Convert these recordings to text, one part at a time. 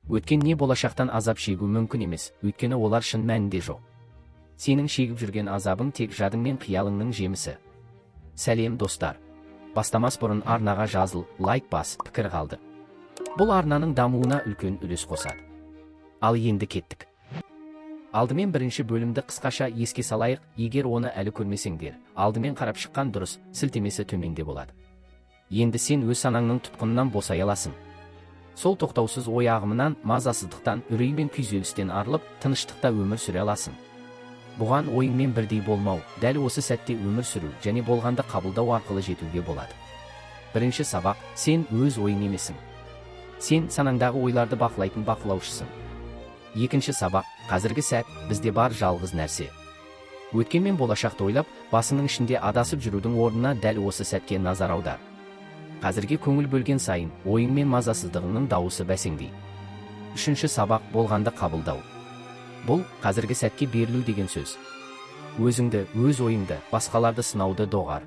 Өткен не болашақтан азап шегу мүмкін емес, өйткені олар шын мәнінде жоқ. Сенің шегіп жүрген азабың тек жадың мен қиялыңның жемісі. Сәлем, достар! Бастамас бұрын арнаға жазыл, лайк бас, пікір қалды. Бұл арнаның дамуына үлкен үлес қосады. Ал енді кеттік. Алдымен бірінші бөлімді қысқаша еске салайық. Егер оны әлі көрмесеңдер, алдымен қарап шыққан дұрыс, сілтемесі төменде болады. Енді сен өз санаңның тұтқынынан босай аласың. Сол тоқтаусыз ой ағымынан, мазасыздықтан, үрей мен күйзелістен арылып, тыныштықта өмір сүре аласың. Бұған ойыңмен бірдей болмау, дәл осы сәтте өмір сүру және болғанды қабылдау арқылы жетуге болады. Бірінші сабақ: сен өз ойың емессің. Сен санаңдағы ойларды бақылайтын бақылаушысың. Екінші сабақ: қазіргі сәт бізде бар жалғыз нәрсе. Өткен мен болашақты ойлап, басыңның ішінде адасып жүрудің орнына дәл осы сәтке назар аудар. Қазірге көңіл бөлген сайын, ойың мен мазасыздығыңның дауысы бәсеңдейді. Үшінші сабақ: болғанды қабылдау. Бұл қазіргі сәтке берілу деген сөз. Өзіңді, өз ойыңды, басқаларды сынауды доғар.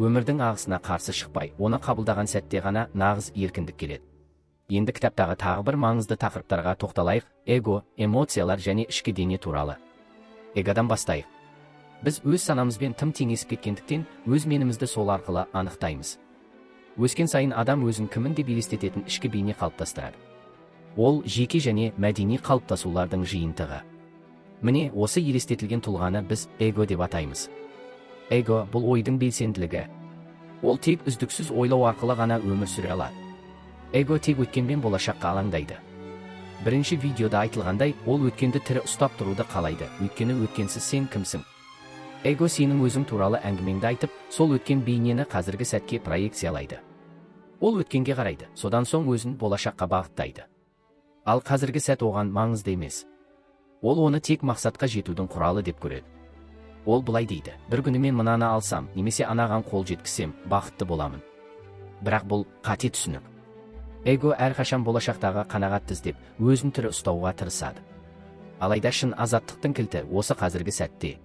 Өмірдің ағысына қарсы шықпай, оны қабылдаған сәтте ғана нағыз еркіндік келеді. Енді кітаптағы тағы бір маңызды тақырыптарға тоқталайық: эго, эмоциялар және ішкі дене туралы. Эгодан бастайық. Біз өз санамызбен тым теңесіп кеткендіктен, өз менімізді сол арқылы анықтаймыз. Өскен сайын адам өзін кімін деп елестететін ішкі бейне қалыптастырады. Ол жеке және мәдени қалыптасулардың жиынтығы. Міне, осы елестетілген тұлғаны біз эго деп атаймыз. Эго – бұл ойдың белсенділігі. Ол тек үздіксіз ойлау арқылы ғана өмір сүре алады. Эго тек өткен мен болашаққа алаңдайды. Бірінші видеода айтылғандай, ол өткенді тірі ұстап тұруды қалайды, өйткені өткенсіз сен кімсің? Эго сенің өзің туралы әңгімеңді айтып, сол өткен бейнені қазіргі сәтке проекциялайды. Ол өткенге қарайды, содан соң өзін болашаққа бағыттайды. Ал қазіргі сәт оған маңызды емес. Ол оны тек мақсатқа жетудің құралы деп көреді. Ол былай дейді: «Бір күні мен мынаны алсам немесе анаған қол жеткізсем, бақытты боламын». Бірақ бұл қате түсінік. Эго әрқашан болашақтағы қанағатты іздеп, өзін тірі ұстауға тырысады. Алайда шын азаттықтың кілті осы қазіргі сәтте.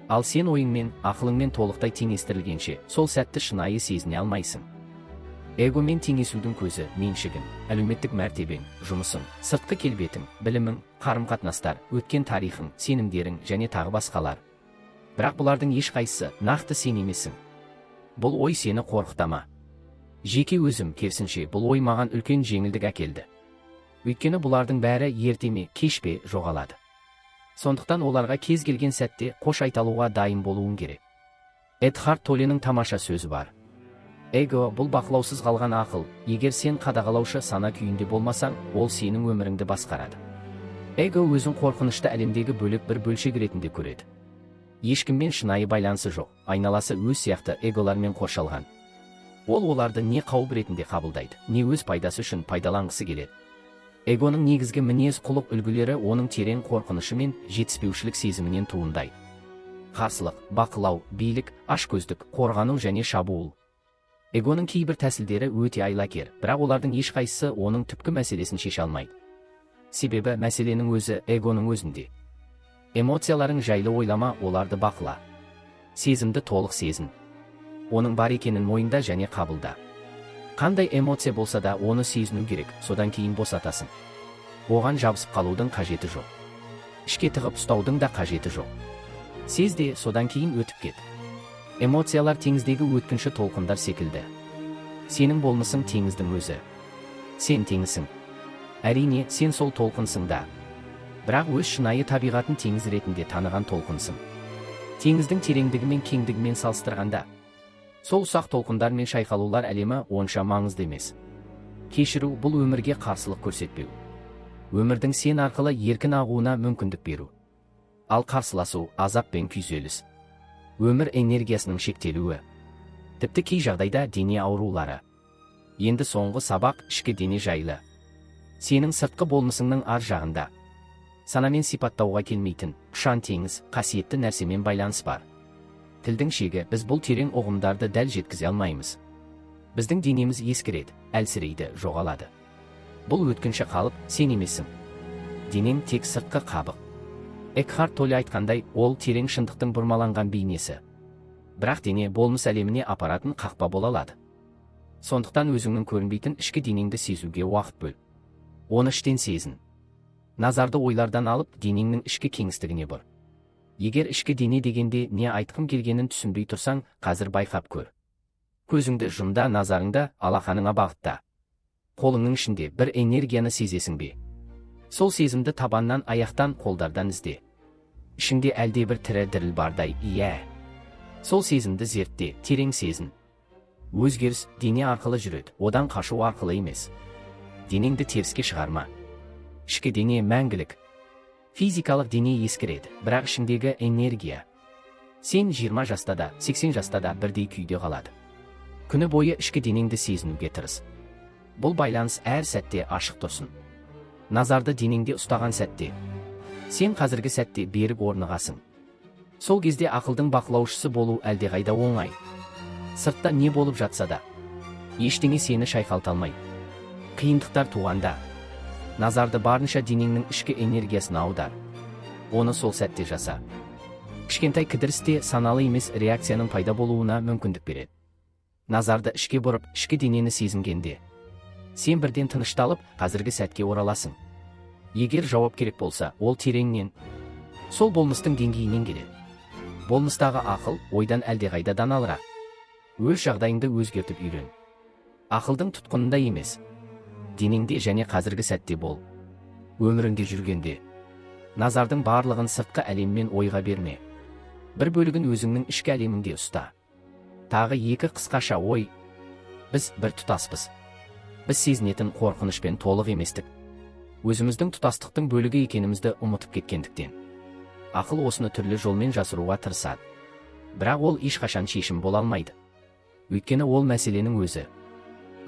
Ал сен ойыңмен, ақылыңмен толықтай теңестірілгенше, сол сәтті шынайы сезіне алмайсың. Эгомен теңесудің көзі – меншігің, әлеуметтік мәртебең, жұмысың, сыртқы келбетің, білімің, қарым қатынастар, өткен тарихың, сенімдерің және тағы басқалар. Бірақ бұлардың ешқайсысы нақты сен емессің. Бұл ой сені қорқыта ма? Жеке өзім, керісінше, бұл ой маған үлкен жеңілдік әкелді. Өйткені бұлардың бәрі ерте ме, кеш пе жоғалады. Сондықтан оларға кез келген сәтте қош айта алуға дайын болуың керек. Экхарт Толленің тамаша сөзі бар: «Эго – бұл бақылаусыз қалған ақыл. Егер сен қадағалаушы сана күйінде болмасаң, ол сенің өміріңді басқарады». Эго өзін қорқынышты әлемдегі бөлек бір бөлшек ретінде көреді. Ешкіммен шынайы байланысы жоқ, айналасы өз сияқты эголармен қоршалған. Ол оларды не қауіп ретінде қабылдайды, не өз пайдасы үшін пайдаланғысы келеді. Эгоның негізгі мінез құлық үлгілері оның терең қорқынышы мен жетіспеушілік сезімінен туындайды: қарсылық, бақылау, билік, ашкөздік, қорғану және шабуыл. Эгоның кейбір тәсілдері өте айлакер, бірақ олардың ешқайсысы оның түпкі мәселесін шеше алмайды. Себебі мәселенің өзі эгоның өзінде. Эмоцияларың жайлы ойлама, оларды бақыла. Сезімді толық сезін. Оның бар екенін мойында және қабылда. Қандай эмоция болса да, оны сезіну керек, содан кейін босатасың. Оған жабысып қалудың қажеті жоқ. Ішке тығып ұстаудың да қажеті жоқ. Сез де, содан кейін өтіп кет. Эмоциялар теңіздегі өткінші толқындар секілді. Сенің болмысың – теңіздің өзі. Сен теңізсің. Әрине, сен сол толқынсың да. Бірақ өз шынайы табиғатын теңіз ретінде таныған толқынсың. Теңіздің тереңдігі мен кеңдігімен салыстырғанда, сол ұсақ толқындар мен шайқалулар әлемі онша маңызды емес. Кешіру – бұл өмірге қарсылық көрсетпеу. Өмірдің сен арқылы еркін ағуына мүмкіндік беру. Ал қарсыласу – азап пен күйзеліс. Өмір энергиясының шектелуі. Тіпті кей жағдайда дене аурулары. Енді соңғы сабақ ішкі дене жайлы. Сенің сыртқы болмысыңның ар жағында санамен сипаттауға келмейтін ұшан теңіз қасиетті нәрсемен байланыс бар. Тілдің шегі, біз бұл терең ұғымдарды дәл жеткізе алмаймыз. Біздің денеміз ескіреді, әлсірейді, жоғалады. Бұл өткінші қалып, сен емессің. Денең тек сыртқы қабық. Экхарт Толле айтқандай, ол терең шындықтың бұрмаланған бейнесі. Бірақ дене болмыс әлеміне апаратын қақпа бола алады. Сондықтан өзіңнің көрінбейтін ішкі денеңді сезуге уақыт бөл. Оны іштен сезін. Назарды ойлардан алып, денеңнің ішкі кеңістігіне бұр. Егер ішкі дене дегенде не айтқым келгенін түсінбей тұрсаң, қазір байқап көр. Көзіңді жұм да, назарыңды алақаныңа бағытта. Қолыңның ішінде бір энергияны сезесің бе? Сол сезімді табаннан, аяқтан, қолдардан ізде. Ішіңде әлде бір тірі діріл бардай, иә. Сол сезімді зертте, терең сезін. Өзгеріс дене арқылы жүреді, одан қашу арқылы емес. Денеңді теріске шығарма. Ішкі дене мәңгілік. Физикалық дене ескіреді, бірақ ішіңдегі энергия. Сен 20 жаста да, 80 жаста да бірдей күйде қалады. Күні бойы ішкі денеңді сезінуге тырыс. Бұл байланыс әр сәтте ашық тұрсын. Назарды денеңде ұстаған сәтте сен қазіргі сәтте берік орнығасың. Сол кезде ақылдың бақылаушысы болу әлдеқайда оңай. Сыртта не болып жатса да, ештеңе сені шайқалта алмайды. Қиындықтар туғанда, назарды барынша денеңнің ішкі энергиясына аудар. Оны сол сәтте жаса. Кішкентай кідіріс те саналы емес реакцияның пайда болуына мүмкіндік береді. Назарды ішке бұрып, ішкі денені сезінгенде, сен бірден тынышталып, қазіргі сәтке ораласың. Егер жауап керек болса, ол тереңнен, сол болмыстың деңгейінен келеді. Болмыстағы ақыл ойдан әлдеқайда даналырақ. Өз жағдайыңды өзгертіп үйрен. Ақылдың тұтқынында емес, денеңде және қазіргі сәтте бол. Өміріңде жүргенде назардың барлығын сыртқы әлеммен ойға берме. Бір бөлігін өзіңнің ішкі әлеміңде ұста. Тағы екі қысқаша ой. Біз бір тұтаспыз. Біз сезінетін қорқынышпен толық еместік. Өзіміздің тұтастықтың бөлігі екенімізді ұмытып кеткендіктен, ақыл осыны түрлі жолмен жасыруға тырысады. Бірақ ол ешқашан шешім бола алмайды. Өйткені ол мәселенің өзі.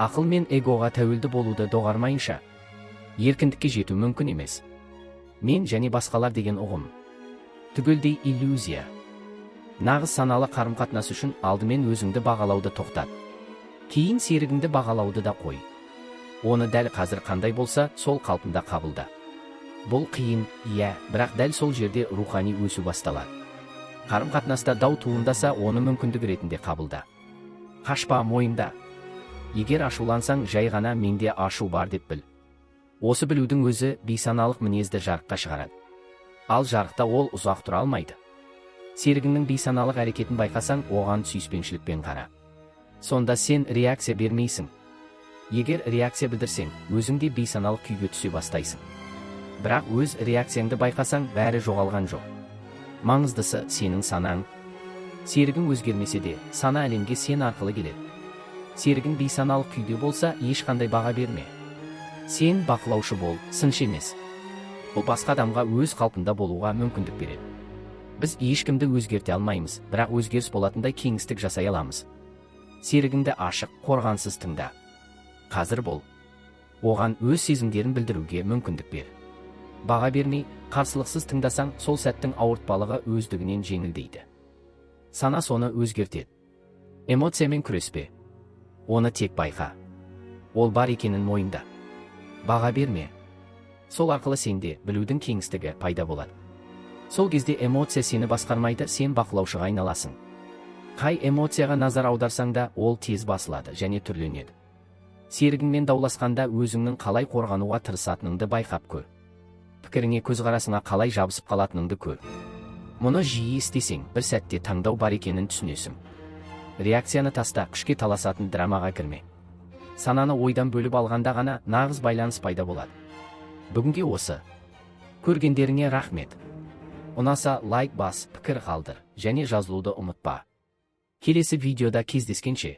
Ақыл мен эгоға тәуелді болуды доғармайынша, еркіндікке жету мүмкін емес. Мен және басқалар деген ұғым түгелдей иллюзия. Нағыз саналы қарым-қатынас үшін алдымен өзіңді бағалауды тоқтат. Кейін серігіңді бағалауды да қой. Оны дәл қазір қандай болса, сол қалпында қабылда. Бұл қиын, иә, бірақ дәл сол жерде рухани өсу басталады. Қарым-қатынаста дау туындаса, оны мүмкіндік ретінде қабылда. Қашпа, мойында. Егер ашулансаң, жай ғана «менде ашу бар» деп біл. Осы білудің өзі бейсаналық мінезді жарыққа шығарады. Ал жарықта ол ұзақ тұра алмайды. Серігіңнің бейсаналық әрекетін байқасаң, оған сүйіспеншілікпен қара. Сонда сен реакция бермейсің. Егер реакция білдірсең, өзің де бейсаналық күйге түсе бастайсың. Бірақ өз реакцияңды байқасаң, бәрі жоғалған жоқ. Маңыздысы – сенің санаң. Серігің өзгермесе де, сана әлемге сен арқылы келеді. Серігің бейсаналық күйде болса, ешқандай баға берме. Сен бақылаушы бол, сыншы емес. Бұл басқа адамға өз қалпында болуға мүмкіндік береді. Біз ешкімді өзгерте алмаймыз, бірақ өзгеріс болатындай кеңістік жасай аламыз. Серігіңді ашық, қорғансыз тыңда. Қазір бол. Оған өз сезімдерін білдіруге мүмкіндік бер. Баға бермей, қарсылықсыз тыңдасаң, сол сәттің ауыртпалығы өздігінен жеңілдейді. Сана соны өзгертеді. Эмоциямен күреспе. Оны тек байқа. Ол бар екенін мойында. Баға берме. Сол арқылы сенде білудің кеңістігі пайда болады. Сол кезде эмоция сені басқармайды, сен бақылаушыға айналасың. Қай эмоцияға назар аударсаң да, ол тез басылады және түрленеді. Серігіңмен дауласқанда, өзіңнің қалай қорғануға тырысатыныңды байқап көр. Пікіріңе, көзқарасыңа қалай жабысып қалатыныңды көр. Мұны жиі істесең, бір сәтте таңдау бар екенін түсінесің. Реакцияны таста, күшке таласатын драмаға кірме. Сананы ойдан бөліп алғанда ғана нағыз байланыс пайда болады. Бүгінге осы. Көргендеріңе рахмет. Ұнаса, лайк бас, пікір қалдыр және жазылуды ұмытпа. Келесі видеода кездескенше.